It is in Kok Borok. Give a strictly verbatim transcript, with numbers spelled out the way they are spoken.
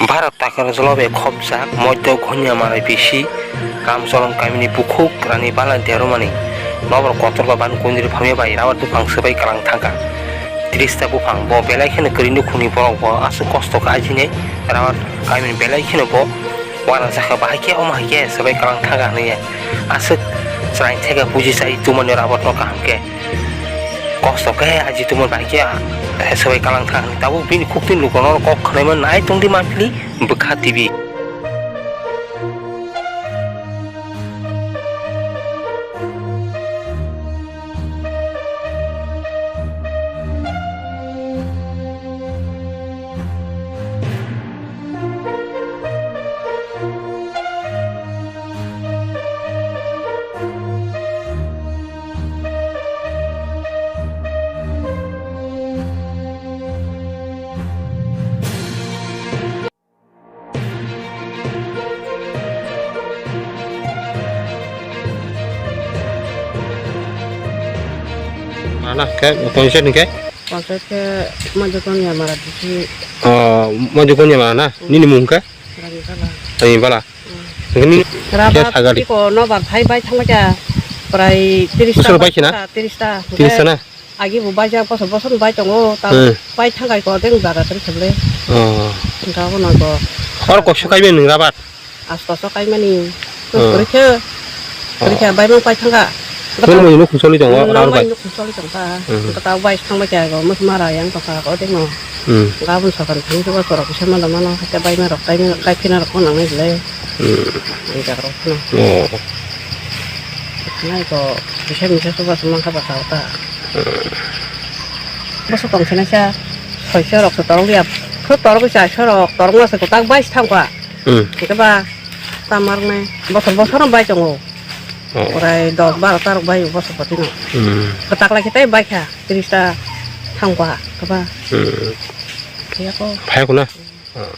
Bharat takar jolobe khopjak Moidya Ghonyamalai bisi Ramcharan kamini bukhuk Rani Bala Derumani nobor kotor ba ban kundri phamya bai rabar buphang swbai kalang thangkha. Tris ta buphang bo belai kheno kwrwi nukhungni borok bo aswk kosto khe ajinai rabar kamini belai kheno bo uanang sakha bahai khe omo hai khe swbai kalang thangkha hwnwi aswk chwrai theka puji chai tumani rabar no kaham khe. Kosto khe aji tumor bai khe, ah, swbai kalang thang. Tabuk bini khuktin lukurokno kok khwnaima nai tongdi mapili bwkha T V. Mana ke panchayat ni ke? Panchayat ke Majukonya Mara disi. Oh, Majukonya Mara na? Hmm. Nini mung ke? Rani Bala. Rani Bala. Hmm. Ini Rabat sagari. Iko no bar thai bai thangma kya. Prai tiris ta. Bosor bai kina? Tiris ta. Tiris ta na? Agi bo bai jak bosor bosor bai tongo. Ta Hmm. Bai thangkai ko deng jaga teri seble. Oh. Ga bo no ko. Hor ko sukai ben nung rabat. Asko so kaimani. Oh. Pori khe, pori khe bai mang pai thangka. Pori mai nuk choli tongo, aro bai. Nuk choli tongka. Hmm. Kata bai thang bai kya go, mus mara yang tongka ko deno. Hmm. Gabun sakan thang se ba sorok bisa mano mano, kata bai ma rok kai ma kai phina rok nang nai le. Hmm. Ang jak rok na. Oh. Nai ko bisa bisa so ba sumang kha ba ka ta. Hmm. Boso tong sene sa, soi sorok so torok ya. So torok sa sorok, torok ma se tak bai thangka. Hmm. Hingke ba, tamarnai bosor bosor no bai tongo. Oh. Prai dos baro ta rok bai bosor poti no. Hmm. Kwtak lai khe tei bai kha, tris ta thang kha, khe ba. Hmm. Khe ya ko. Phai ko na? Hmm. Oh.